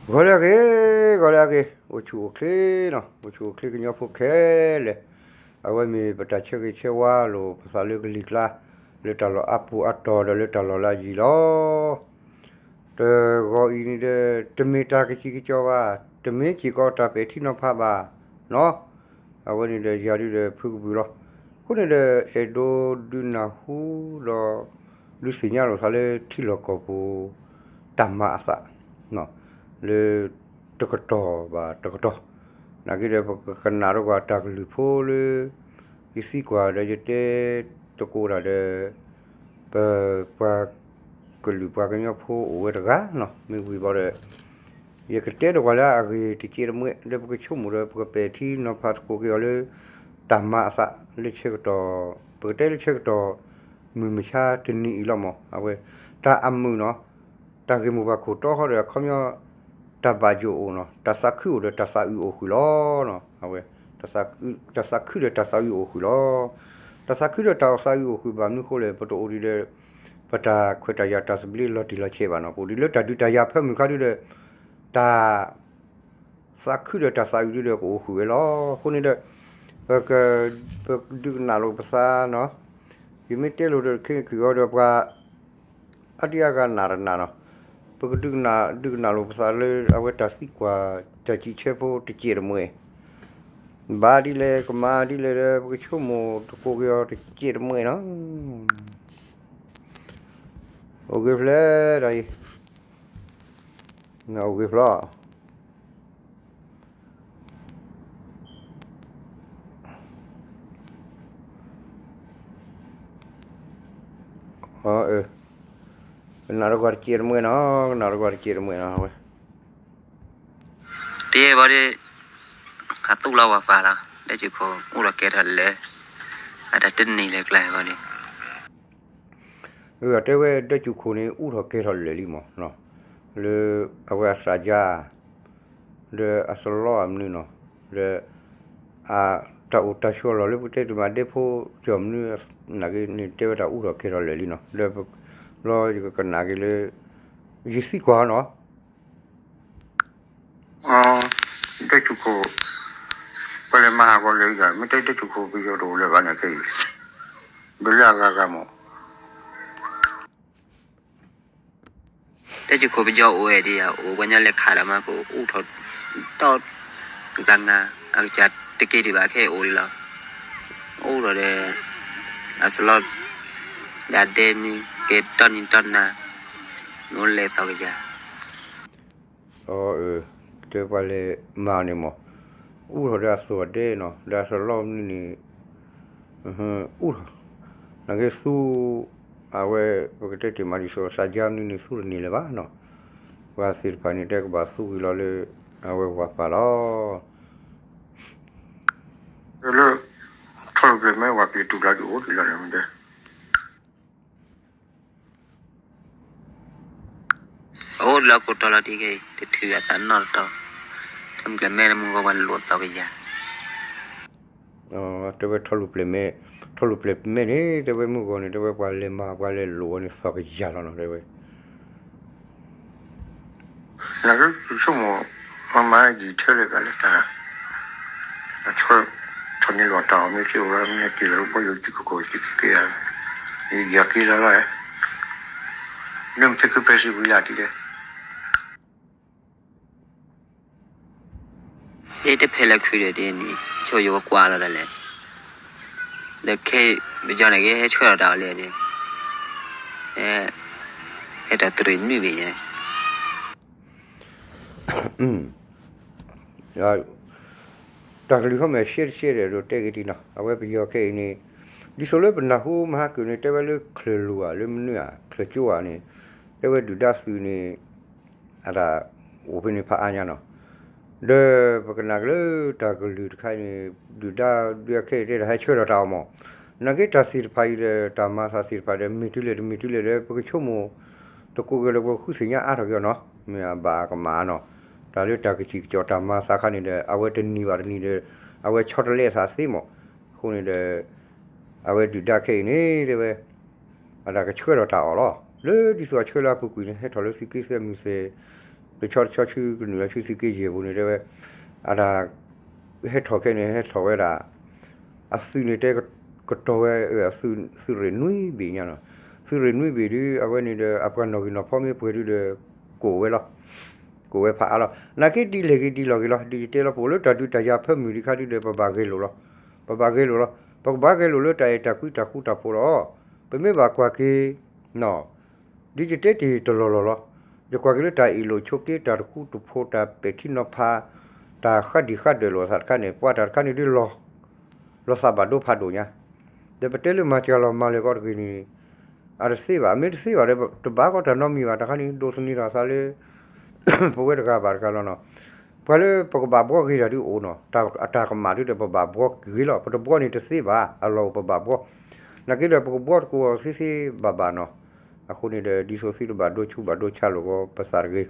ဂီၤလၢအဂ့ၤ, ဂီၤလၢအဂ့ၤ, အိၣ်ဆူၣ်အိၣ်ချ့နီၤ, အိၣ်ဆူၣ်အိၣ်ချ့ကညီဖိခဲလၢာ်, အဝဲမ့ၢ်ပတၢ်ဆၢဂ့ၤဆၢဝါလိာ်ပသးလၢကလံၤကျါ, လၢတၢ်လီၢ်အါပူၤအါတီၤဒီးလၢတၢ်လီၢ်လၢအယံၤလီၤ. တဂီၤအံၤန့ၣ်ဒီး တမ့ၢ်တၢ်ကစံးကစီးဘၣ်, တမ့ၢ်စ့ၢ်ကီးတၢ်ပဲာ်ထံနီၤဖးဘၣ်နီၤ. အဝဲန့ၣ်ဒီးယၤဒုဒီးဖုကဘုးလီၤ. အဃိန့ၣ်ဒီး အဲၣ်ဒိးဒုးနၢ်ဟူဒီး ဒုးသ့ၣ်ညါလိာ်သးလၢထံလီၢ်ကီၢ်ပူၤ တၢ်မၤအသး လၢတကတီၢ်ဘၣ်တကတီၢ်, နာ်က့ဒီး ပကကနၣ်ဒီးကွၢ်တၢ်ကလုၢ်ဖိလၢ ယသံကွၢ်ဒီးယတဲသကိးတၢ်ဒီး ပပှၤကလုာ်ပှၤကညီဖိအိၣ်ဝဲတဂၤနီၤ, မ့ၢ်ဝံၤဘၣ်ဒီး ယကတဲဒီးကွၢ်လၢအဂ့ၢ်တကဲးတမှဲ ဒီးပကဆိကမိၣ်ဒီး ပကပဲာ်ထံနီၤဖးသကိးက့ၤအီၤလၢ တၢ်မၤအသးလၢဆၢကတီၢ်, ပကတဲလၢဆၢကတီၢ် မုၢ်မဆါတနံၤအံၤလီၤမး, အဝဲ တၢ်အမုာ်နီၤ, တၢ်ဂ့ၢ်မိၢ်ပှၢ်ခိၣ်တီဃီဒီးအခီပညီ တၢ်ဘၣ်ယိၣ်အိၣ်နီၤ, တၢ်သးခုအိၣ်ဒီးတၢ်သးအုးအိၣ်ဃုာ်လီၤ. အဝဲ တၢ်သးခုဒီးတၢ်သးအုးအိၣ်ဃုာ်လီၤ. တၢ်သးခုဒီးတၢ်သးအုးအိၣ်ဃုာ်ဘၣ်မနုၤဃိလဲၣ်, ပတအိၣ်ဒံးဒီး ပတၢ်ခွဲးတၢ်ယာ်တၢ်သဘျ့လီၤတံၢ်လီၤဆဲးဘၣ်နီၤ, ပအိၣ်ဒံးလၢတၢ်ဒုးတၢ်ယၤဖၢမုၢ်ခါဒုဒီး တၢ် သးခုဒီးတၢ်သးအုးဒုဒီးကအိၣ်ဃုာ်ဝဲလီၤ. အဃိန့ၣ်ဒီး ပက ပကဒုးကနၣ်လိာ်ပသးနီၤ, ယမ့ၢ်တဲလိာ်ဒီးခဲက့ၤအီၤဒီးပှၤ အါဒံအါဂၤနၢ်တနၢ်နီၤ, ပကဒုးကနၣ် ဒုးကနၣ်လိာ်ပသးလၢအဝဲတၢ်သံကွၢ်တၢ်စံးဆၢဖိတကဲးတမှဲ, ဘၣ်ဒ်လဲၣ်ကမၤဒ်လဲၣ်ဒီး ပကဆိကမိၣ်သကိးက့ၤအီၤတကဲးတမှဲနီၤ. အိၣ်ဂ့ၤဖျဲၣ်တၢ်အံၤ, အိၣ်ဂ့ၤဖျီ ကနၣ်တကွၢ်တကဲးတမှဲနီၤ, ကနၣ်တကွၢ်တကဲးတမှဲနီၤဝဲ. တဘၣ်ဒီး ခးသူၣ်လီၤဝဲပာ်လီၤ ဒီးကခိၣ်အိၣ်ထီၣ်ကဲထီၣ်လၢာ်, အတၢ်တန့ၢ်လၢကျါဘၣ်ဒီး အတဲဝဲဒီးကခိၣ်န့ၣ် အိၣ်ထီၣ်ကဲထီၣ်လၢာ်လံမး, လၢအဝဲအသးယါ ဒီးအသလီအမနုၤနီၤ, ဒီး အတၢ်အိၣ်တၢ်ဆိးလီၢ်လၢပတဲတမးဒဲဖိကၠီၣ်မနုၤ နာ်က့န့ၣ်တဲဝဲတၢ်အိၣ်ထီၣ်ကဲထီၣ်လၢာ်လံနီၤ, ဒီးလီၤယကကနၣ်က့ၤလၢ ယသံကွၢ်နီၤ ဒီးကခိၣ် ပလဲၤမၤဟးဂီၤလၢာ်ယၤ မ့ၢ်တဲဒီးကခိၣ်ပယီၤတအိၣ်လၢၤဘၣ်န့ၣ်ခဲအံၤ, ဒီးလၢအဂၤဂၤမး ဒီးကခိၣ်ပယီၤအိၣ်ဝဲဒ်ယၤ အိၣ်ပှၤညီလဲၤခးဒီးမး ကအိၣ်ထီၣ် တီၢ် ကျါငါ အကစၢ်တက့ၢ်ဒံးဘၣ်ခဲအံၤအိၣ်လံလီၤ, အိၣ်ဒီး အသလီ လၢအဒဲန့ၣ် ကဲတီၢ်နံၤတီၢ်နၤ မ့ၢ်လဲၤသီကယၤ အၢ တဲပှၤလဲၤမၤန့ၣ်မး, အိၣ်ထီၣ်ဒီးအသီၣ်ဒဲနီၤ ဒီးအသလီမနုၤန့ၣ် အိၣ်ထီၣ် နာ်က့သူ အဝဲ ပကတဲတ့ၢ်မးဒ်သိးသးယါမနုၤန့ၣ် သူတန့ၢ်လၢၤဘၣ်နီၤ, ပှၤသ့ၣ်တဖၣ်န့ၣ် တဲကဘၣ်သူဝံၤလီၤလၢ အဝဲဝၤပာ်လီၤ လၢ ထီၣ်လၢပျၢၤမဲ ဝၤကျဲၤတူၢ်ကျါဒုးအိၣ်ဒံးလီၤန့ၣ်မ့ၢ်တဲ အအိၣ်လၢအကိးတီၤလီၤတံၢ်ခဲအံၤ တထုးအသးနီတတီၤ, ထီၣ်လၢပျၢၤမဲ တမုၢ်ဂီၤပှၤလိာ်သီကယၤ တဲဝဲထီၣ်လၢပျၢၤမဲ, ထီၣ်လၢပျၢၤမဲန့ၣ် တဲဝဲမုၢ်ဂီၤန့ၣ် တဲဝဲပှၤလဲၤမၤ ပှၤလဲၤလိာ်ဝဲန့ၣ်သီကယၤလီၤနီၤ တဲဝဲ နဆိကမိၣ် မၤမၤယံာ်ထဲလဲၣ်ဘၣ်လၢတၢ် အဆၢ ထီၣ်န့ၢ်လီၤတၢ်အီၣ်မ့ၢ်စ့အိၣ်လၢမ့ၢ်တ့ၢ်လီၤဘီယိၤတံၤကကိးတံၤက့ၤယၤ ယၤက့ၤလီၤလီၤ လၢမ့ၢ်သ့ခုဖဲသ့ဝံၤလၢတံၢ်လဲၣ် အ့ၣ်တဖဲလၢခုဒီးဒ်န့ၣ် ဆိယိၤကွၢ်လီၤဒၣ်လဲာ် ဒီးခဲ ပယီၤန့ၣ်က့ ဟဲဆှၢလီၤတၢ်အီၤလဲၣ်န့ၣ် ဟဲတၢ်တရံးနုာ်ဘၣ်ညါ တၢ်ကလုၢ်ခီမ့ၢ်ရှဲတရှဲဒီး ဒိးတဲက့ၤဒ်နီၤ အဝဲပယီၤခဲအံၤန့ၣ် ဒ်သိးလၢပနၢ်ဟူမဟါကုာ်န့ၣ် တဲဝဲလၢချၢၣ်လိၤဧါ လၢမနုၤဧါ ချၢၣ်ကၠိဧါန့ၣ် တဲဝဲဒုၣ်ဒါသုးန့ၣ် အတၢ်အိၣ်ဖဲန့ၣ်ဖးအါညါနီၤ ဒီးပကနၣ်က့ၤလၢတၢ်ကလုၢ်တခါအံၤန့ၣ် ဒုၣ်ဒါဒုးအခဲအံၤတဲတၢ်ဟဲဆှၢဒီးတၢ်အီၣ်မး နာ်က့တၢ်သ့ၣ်တဖၣ်အံၤဒီး တၢ်မၤသးသ့ၣ်တဖၣ်ဒီး မ့ၢ်တုၤလဲၣ်တမ့ၢ်တုၤလဲၣ်ဒီး ပကဆိကမိၣ် တကိးက့ၤဒီးပဃုသ့ၣ်ညါအါထီၣ်က့ၤအီၤနီၤ မ့ၢ်အဘၣ်အကမၣ်နီၤ တၢ်လၢတၢ်ကစံၣ်ကစီၣ်တၢ်မၤသးခါန့ၣ်ဒီး အဝဲတနံၤဘၣ်တနံၤဒီး အဝဲဆီတလဲအသးသ့မး အဃိန့ၣ်ဒီး အဝဲဒုၣ်ဒါခဲအံၤန့ၣ် တဲဝဲ အတၢ်ကဆှၢဒီးတၢ်အီၣ်လီၤ လၢဒ်သိးအဆှၢလၢအပူၤကွံာ်န့ၣ် ဟဲထီၣ်လၢသုးက့သၢမုၢ်သဲး တဆီတဆီဆူကနုာ်လီၤဆူသုးက့ယဲၢ်ပူၤန့ၣ်တဲဝဲ, အတၢ် ဟဲထီၣ်ခဲန့ၣ် ဟဲထီၣ်ဝဲဒၣ် အသုးန့ၣ်တဲ ကတီၤဝဲ သုးရ့ၣ်နွံဘ့ၣ်ညါနီၤ, သုးရ့ၣ်နွံဘ့ၣ်ဒုး အဝဲန့ၣ်ဒီး အပှၤနီၣ်ဂံၢ်နီၣ်ဖီမ့ၢ်ပှဲၤဒုးဒီး ကိးဝဲလီၤ, ကိးဝဲဖးအါလီၤ, နာ်က့ဒ်လဲၣ်ဂ့ၤဒ်လဲၣ်ဂ့ၤလီၤ, ဒ်ယတဲလီၤ ပအိၣ်လၢတၢ်ဒုးတၢ်ယၤဖၢမုၢ်ဒံးခါဒုးဒီး ပဘၣ်ဂဲၤလိာ်လီၤ, ပဘၣ်ဂဲၤလိာ်လီၤ, ပကဘၣ်ဂဲၤလိာ်လၢတၢ်အဲၣ်တၢ်ကွံတၢ်ဃူတၢ်ဖိးလီၤ, ပမ့ၢ်ဘၣ်ကွၢ်က့ၤ ဒ်ယတဲတ့ၢ်တလီၢ်လီၢ်လီၤ, ယကွၢ်က့ၤလၢတၢ်အ့ၣ်လိာ်ဆိးက့ တၢ်တဃူတဖိး တၢ်ပဲာ်ထံနီၤဖး တၢ်ဃးဒံးဃးဒၢးလိာ်အသးတခါန့ၣ် ပှၤတၢ်တခါန့ၣ်ဒုး လီၤသးဘၣ်ဒိဖးဒိၣ်ညါ, ဒီးပတဲလၢမၤစှၤလီၤမၤလၢာ်ကီတဂ့ၤန့ၣ် အတသ့ဘၣ်, မ့ၢ်တသ့ဘၣ်ဒီး တဘၣ်ကီတၢ်နီတမံၤဘၣ်, တၢ်ခါန့ၣ် ဒိးသန့ၤထီၣ်သးလၢ ပဝဲတဂၤဘၣ်တဂၤလီၤနီၤ, ပှၤလၢပကဘၣ်ဘှီဂ့ၤတၢ်ဒုးအိၣ်နီၤ, တၢ်အတၢ်ကမၣ်ဒုးဒီး ပဘၣ်ဘှီဂ့ၤလီၤ, ပတဘှီန့ၣ်တသ့ဘၣ်, အလီၢ်အိၣ်ပဘၣ်ဘှီ, နာ်က့ဒီး ပကဘှီတကိးအီၤသ့သ့ဘၣ်ဘၣ်နီၤ, အဃိန့ၣ်ဒီး ဒ်သိးသုတဘၣ်ဒိဆူးဘၣ်ဒိဆါလိာ်ကီးပသးတဂ့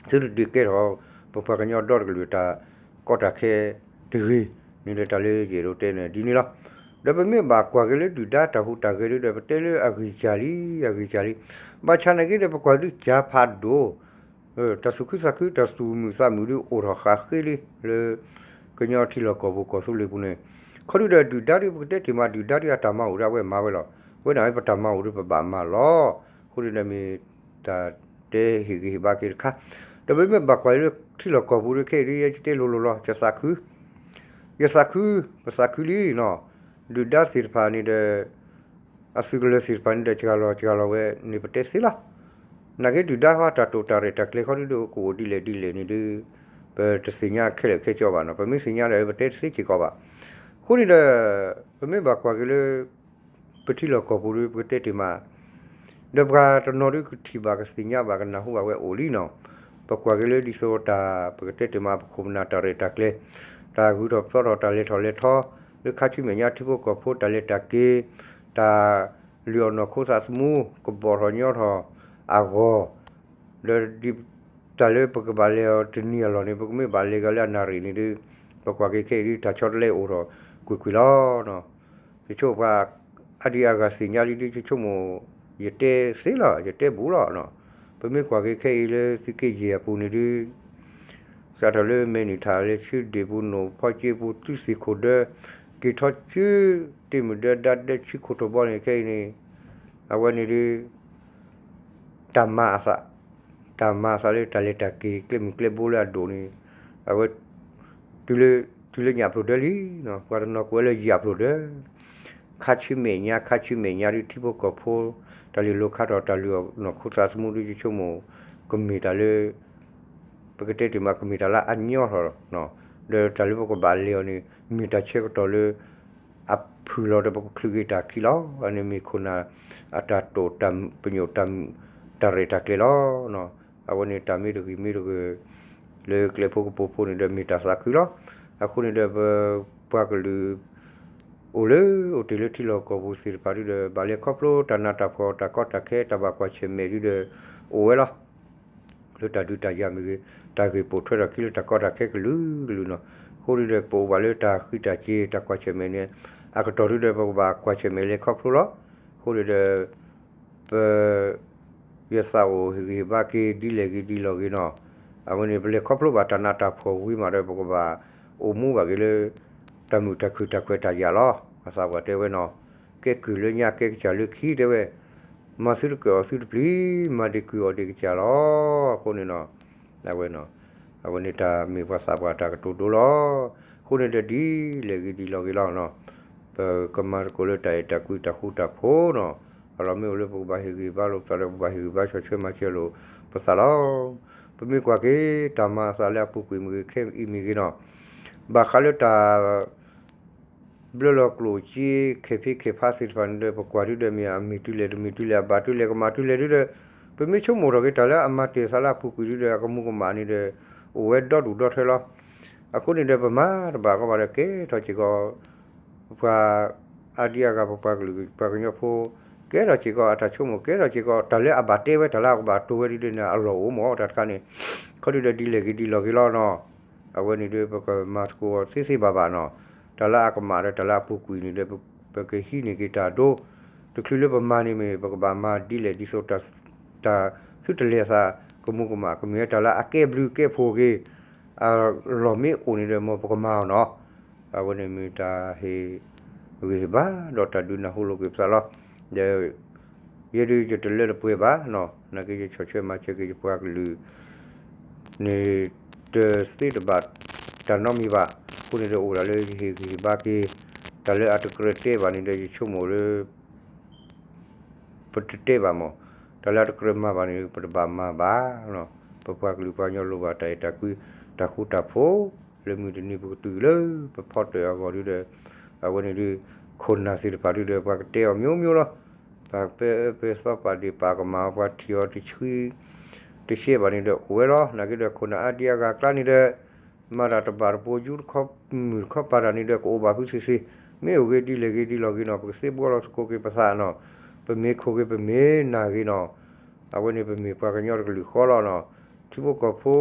ၤ, သုတဒုးကဲထီၣ် ပပှၤကညီဒီတကလုာ်တၢ်ကီတၢ်ခဲတဂ့ၤန့ၣ်ဒီး တၢ်လၢယအဲၣ်ဒိးတဲန့ၣ်ဒ်န့ၣ်လီၤ, ဒီးပမ့ၢ်ဘၣ်ကွၢ်က့ၤလၢဒုၣ်ဒါတၢ်ဟူးတၢ်ဂဲၤဒုးဒီး ပတဲလၢအဂံၢ်စၢ်လံ, အဂံၢ်စၢ်လံ, ဘၣ်ဆၣ်နာ်က့ဒီး ပကွၢ်ဒုးစၢ်ဖးဒိၣ် တၢ်သူၣ်ခုသးခု တၢ်သူၣ်မုာ်သးမုာ်ဒုးအိၣ်ထီၣ်ဃာ်ဃ့လံ လၢကညီထံလီၢ်ကီၢ်ပူၤကီၢ်သူလ့ၤပူၤန့ၣ်, ခီဒုးဒီးဒုၣ်ဒါဒုး ပကတဲတ့ၢ်မး ဒုၣ်ဒါဒုးအတၢ်မၤအိၣ်ဒီးအဝဲမၤဝဲလီၤ, ဝဲဒၣ်ပတၢ်မၤအိၣ်ဒီးပဘၣ်မၤလီၤ, အဃိန့ၣ်ဒီးမ့ၢ်တၢ်တဲဟ့ၣ်ဂ့ၤဟ့ၣ်ဘါက့ၤတခါ, ဒီးပမ့ၢ်ဘၣ်ကွၢ်လၢထံလီၢ်ကီၢ်ပူၤဒီးခဲအံၤဒုး ယတဲလိၤလိၤလီၤ, ယသးခု, ယသးခု, ပသးခုလံနီၤ, ဒုၣ်ဒါသ့ၣ်တဖၣ်န့ၣ်ဒီး အသုးကလၢၤသ့ၣ်တဖၣ်န့ၣ်ဒီး စှၤလီၤစှၤလီၤဝဲန့ၣ် ပတဲသ့လီၤ, နာ်က့ဒုၣ်ဒါဃီတၢ်တိာ်တၢ်ရဲၣ်တၢ်ကျဲၤခီဒုးဒီး ကအိၣ်ဒ်လဲၣ်ဒ်လဲၣ်န့ၣ်ဒုး ပတသ့ၣ်ညါခဲလၢာ်ခဲဆ့ဘၣ်နီၤ, ပမ့ၢ်သ့ၣ်ညါဒီးပတဲတသ့စ့ၢ်ကီးဘၣ်, အဃိန့ၣ်ဒီး ပမ့ၢ်ဘၣ်ကွၢ်က့ၤလၢ ပထံလီၢ်ကီၢ်ပူၤဒီး ပကတဲတ့ၢ်မး ဒီးပှၤတနီၤဒုးကထံၣ်ဘၣ်ကသ့ၣ်ညါဘၣ်ကနၢ်ဟူဘၣ်ဝဲအိၣ်လံနီၤ, ပကွၢ်က့ၤလၢဒ်သိးတၢ် ပကတဲတ့ၢ်မး ပခိၣ်ပနၢ်တၢ်ရဲၣ်တၢ်ကျဲၤ, တၢ်ဂုၤထီၣ်ပသီထီၣ် တၢ်လဲၤထီၣ်လဲၤထီ, လၢခါဆူမဲာ်ညါထံဖိကီၢ်ဖိတၢ်လဲၤတၢ်က့ၤ, တၢ်လုၢ်အီၣ်နီၢ်ခိသးသမူ ကဘီၣ်ထီၣ်ညီထီၣ်အဂီၢ်, ဒီး တၢ်လၢပကဘၣ်လဲၤအီၤတနံၤအလီၢ်န့ၣ် ပကမ့ၢ်ဘၣ်လဲၤက့ၤလၢအနၣ်ရံၣ်န့ၣ်ဒုး ပကွၢ်က့ၤခဲအံၤဒုး တၢ်ဆီတလဲအိၣ်ထီၣ်ကွ့ၢ်ကွ့ၢ်လီၤ. ယဆိကမိၣ်ပှၤအါဒံအါဂၤသ့ၣ်ညါလံဒုး ယဆိကမိၣ် ယတဲသ့လီၤ ယတဲဘူးလီၤ. ပမ့ၢ်ကွၢ်က့ၤခဲအံၤလၢသုးက့ယဲၢ်အပူၤန့ၣ်ဒုး စးထီၣ်လၢမဲာ်နံၣ်ထၣ်လၢဆူဒ့ၣ်ပူၤ နိၣ်ဖီကၠ့ပူၤ သုသ့ၣ်ခိၣ်ဒၢ က့ၤထီၣ်ဆူ တ့ၢ်မုၢ်ဒၢဒါဒၢဆူခိၣ်ထီၣ်ဘီန့ၣ် ခဲအံၤန့ၣ် အဝဲန့ၣ်ဒုး တၢ်မၤအသး, တၢ်မၤအသးလၢတၢ်လဲၤတၢ်က့ၤ ကျဲမုၢ်ကျဲဘိလၢအဒိၣ်န့ၣ် အဝဲ တုၤလၢ တုၤလၢညၣ်ဖျိၣ်ဒၢလံ, ပှၤတနီၤကွဲးလၢယၣ်ဖျိၣ်ဒၢ, ခါဆူမဲာ်ညါ ခါဆူမဲာ်ညါဒုး ထံဖိကီၢ်ဖိ တၢ်လုၢ်လီၢ်ခါထီၣ် တၢ်လုၢ်အီၣ်နီၢ်ခိသးသမူဒုး ယဆိကမိၣ် ကမ့ၢ်တၢ်လၢ ပကတဲတ့ၢ်မး ကမ့ၢ်တၢ်လၢအညီထီၣ်, ဒီးတၢ်လၢပကဘၣ်လဲၤအီၤန့ၣ် မ့ၢ်တၢ်ဆၢကတီၢ်လၢ အဖုၣ်လီၤဒီးပကချုးက့ၤတၢ်ခံလီၤ. အန့ၣ်မ့ၢ်ခိၣ်နၢ် အတၢ်တိာ်တၢ်ပညိၣ်တၢ်မုာ်တၢ်ရဲၣ်တၢ်ကျဲၤလီၤ. အဝဲန့ၣ်တၢ်မ့ၢ်တဂ့ၤမ့ၢ်တဂ့ၤ လၢကျဲဖိကပိာ်ဖိန့ၣ်ဒီးမ့ၢ်တၢ်သးခုလီၤ. အဃိန့ၣ်ဒီး ပပှၤကလုာ် အိၣ်လၢအိၣ်တ့ၢ်လၢထံလီၢ်ကီၢ်ပူၤသ့ၣ်တဖၣ်ဒုဒီး ဘၣ်လဲၤခီဖျိတၢ်နးတၢ်ဖှီၣ် တၢ်ကီတၢ်ခဲ တၢ်ဘၣ်ကွၢ်ဆၢၣ်မဲာ်ဒုဒီး အိၣ်ဝဲလီၤ. လၢတၢ်ဒုးတၢ်ယၤမ့ၢ်ဂ့ၤ တၢ်ဂ့ၢ်ပိာ်ထွဲထီၣ်ခံလၢတၢ်ကီတၢ်ခဲကလုာ်ကလုာ်နီၤ. အဃိဒုဒီး ပအိၣ်ဘၣ်လၢတၢ်ဃံးတၢ်စ့ၤ တၢ်ကွၢ်ဆၢၣ်မဲာ်န့ၣ် အကတီၢ်ဒုဒီး ပကဘၣ်ကွၢ်ဆၢၣ်မဲာ်လဲၤခီဖျိလီၤ. အဃိဒုဒီး ပ ယသးအိၣ်ဟ့ၣ်ဂံၢ်ဟ့ၣ်ဘါက့ၤ ဒ်လဲၣ်ဂ့ၤဒ်လဲၣ်ဂ့ၤနီၤ. အဝဲန့ၣ် ပလဲၤခီဖျိဘၣ်တၢ်နးတၢ်ဖှီၣ်ဝံၤမးဒီး ပကဘၣ်အိၣ်မူဘၣ်က့ၤလၢ တၢ်မုာ်တၢ်ခုၣ်တၢ်ခွဲးတၢ်ယာ်လီၤ. အသးပှၢ်တဲဝဲနီၤ, ကဲကုၢ်လၢညါ ကဲကစၢ်လၢခံတဲဝဲ, မၤသုတကၢၢ်အီၤသုတပျံၤ, မၤဒံးကုၢ်အီၣ်ဒံးကစၢ်လီၤ. အဃိန့ၣ်နီၤ အဝဲ အဝဲန့ၣ်တၢ်မ့ၢ်ပှၤသးပှၢ်တၢ်ကတိၤဒိလီၤ. အဃိန့ၣ်ဒီးဒ်လဲၣ်ဂ့ၤဒ်လဲၣ်ဂ့ၤလီၤနီၤ. ပကမၤသကိးလၢတၢ်အဲၣ်တၢ်ကွံတၢ်ဃူတၢ်ဖိးနီၤ. အလီၢ်မ့ၢ်အိၣ်လၢပကဘၣ်ဟ့ၣ်ဂံၢ်ဟ့ၣ်ဘါလိာ်ပသးဒီး ပဘၣ်ဟ့ၣ်ဂံၢ်ဟ့ၣ်ဘါဆီၣ်ထွဲမၤစၢၤလိာ်ပသးလီၤ. ပမ့ၢ်ကွၢ်က့ၤ တၢ်မၤအသးလၢအပူၤကွံာ်မ့ၢ်ဂ့ၤ ခဲအံၤမ့ၢ်ဂ့ၤနီၤ. ဘၣ်ဃးလၢတၢ် ဘျၢလီၤကျိၣ်စ့ ခဲဖံးခဲဖါသ့ၣ်တဖၣ်န့ၣ်ဒီး ပကွၢ်ဒုဒီးမ့ၢ်အမ့ၢ်တုၤလဲၣ် တမ့ၢ်တုၤလဲၣ် အဘၣ်တုၤလဲၣ် ကမၣ်တုၤလဲၣ်ဒုဒီး ပမ့ၢ်ဆိကမိၣ်ထီၣ်က့ၤတၢ်လၢအမၤတ့ၢ်အသးလၢအပူၤကွံာ်ဒုဒီး အကမူၤကမၣ်န့ၣ်ဒီး အိၣ်ဝဲဒီဒူၣ်ဒီထၢလီၤ. အဃိန့ၣ်ဒီး ပမၤတဘၣ်ကီဘၣ်ဒီး ကဲထီၣ်စ့ၢ်ကီး ပှၤအါဒံအါဂၤ ပပှၤကလုာ် ပှၤကညီဖိ ကဲထီၣ်စ့ၢ်ကီးအတၢ်ဆိကမိၣ် ကဲထီၣ်စ့ၢ်ကီး တၢ်လၢအဘၣ်တဲဝဲ တၢ်လၢအကဘၣ်တိၤဝဲဒုဒီးန့ၣ် အလီၢ်အိၣ်မ့ၢ်တၢ်တခါန့ၣ် ခီဒုဒီးဒ်လဲၣ်ဂ့ၤဒ်လဲၣ်ဂ့ၤလီၤနီၤ. အဝဲန့ၣ်ဒီး ပကမၤသကိးအီၤသ့သ့ဘၣ်ဘၣ်နီၤ. တၢ်လၢအကမၣ်ဒီးတၢ်လၢအပူၤကွံာ်န့ၣ်ဒီး ပကဟံးန့ၢ်က့ၤတၢ်ဒိ တချုးလၢပမၤန့ၣ်မ့ၢ် ပကဘၣ်မၤဒ်လဲၣ်ဒ်သိး တၢ်သုတလဲၤသး ကမူၤကမၣ် ကမ့ၢ်ဝဲတၢ်လၢအကဲဘျုးကဲဖှိၣ်က့ၤ အလီၢ်မ့ၢ်အိၣ်န့ၣ်ဒီး မ်ပကမၤအီၤနီၤ. အဝဲန့ၣ်မ့ၢ်တၢ်ဟ့ၣ်ဂံၢ်ဟ့ၣ်ဘါဒီးတၢ်ဒုးနၢ်ဟူလိာ်က့ၤပသးလီၤ. ဒီး ယဲဒၣ်ယတလၢတပှဲၤဘၣ်နီၤ, နာ်က့ယဆီၣ်ထွဲမၤစၢၤက့ၤယပှၤကလုာ် န့ၣ်တသ့တဘၣ်တၢ်နီတမံၤဘၣ်. အဃိန့ၣ်ဒီးအိၣ်ဒၣ်လၢယဟ့ၣ်ဂံၢ်ဟ့ၣ်ဘါက့ၤ တၢ်လၢအတကြၢးတဲဘၣ်န့ၣ်ဒီး ယဆိကမိၣ်လၢ ပတတဲဘၣ်မး, တၢ်လၢအတကြၢးမၤဘၣ်န့ၣ် ပတဘၣ်မၤဘၣ်. ပပှၤကလုာ်ပှၤကညီလိၣ်ဘၣ်တၢ်အဲၣ်တၢ်ကွံ တၢ်ဃူတၢ်ဖိး လၢမုၢ်တနံၤပကတုၤလၢပဖီတၢၣ်အဂီၢ်ဒုဒီး အဝဲန့ၣ်ဒု ခိၣ်နၢ်သ့ၣ်တဖၣ်ဒုဒီး ပှၤကတဲအီၤမျိုးမျိုးလီၤ. ပှၤပဲအၢပဲသီပာ်ဒ့ၣ်ပာ်ကမၣ်အီၤ ပှၤထံၣ်အီၤတဆှံ တရှဲဘၣ်န့ၣ်ဒီးအိၣ်ဝဲလီၤ. နာ်က့ဒီးခိၣ်နၢ်အါဒံအါဂၤအကျါန့ၣ်ဒီး မၤတၢ်တဘၣ်တပိၤ ယူတခီမုၢ်တခီပၤတၢ်န့ၣ်ဒီး ကအိၣ်ဘၣ်ဖုဆ့ဆ့, မ့ၢ်အိၣ်ဂ့ၤဒ်လဲၣ်ဂ့ၤဒ်လဲၣ်ဂ့ၤနီၤ ပကသ့ဘှီလီၤသကိးက့ၤပသးနီၤ, ပမ့ၢ်ခိၣ်ဂ့ၤပမ့ၢ်နၢ်ဂ့ၤနီၤ, အဝဲန့ၣ်ပမ့ၢ်ပှၤကညီတကလုာ်ဃီလီၤနီၤ. ထံဖိကီၢ်ဖိ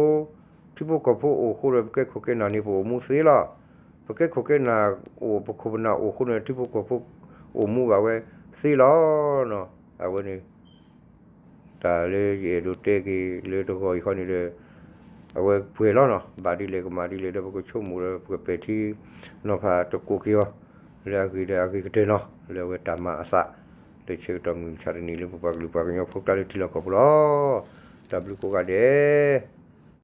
ထံဖိကီၢ်ဖိအိၣ်အဃိဒီး ပကဲခိၣ်ကဲနၢ်န့ၣ် ပအိၣ်မူသ့လီၤ. ပကဲခိၣ်ကဲနၢ်အိၣ် ပခိၣ်ပနၢ်အိၣ်အဃိန့ၣ် ထံဖိကီၢ်ဖိအိၣ်မူဘၣ်ဝဲသ့လီၤနီၤ. အဝဲန့ၣ် တၢ်လၢယအဲၣ်ဒိးတဲက့ၤလၢတဂီၤအံၤဃီန့ၣ်ဒီး အဝဲပှဲၤလီၤနီၤ, ဘၣ်ဒ်လဲၣ်ကမၤဒ်လဲၣ်ဒီး ပကဆိကမိၣ်ဒီး ပကပဲာ်ထံနီၤဖးသကိးက့ၤအီၤ လၢအဂ့ၤဒီးအဂ့ၤကတၢၢ်နီၤ, လၢအဝဲတၢ်မၤအသး လၢဆၢကတီၢ်မုၢ်မဆါတနံၤလၢပပှၤကလုာ်ပှၤကညီဖိကျါလၢထံလီၢ်ကီၢ်ပူၤလီၤ. တၢ်ဘျုးကိးဂၤဒဲး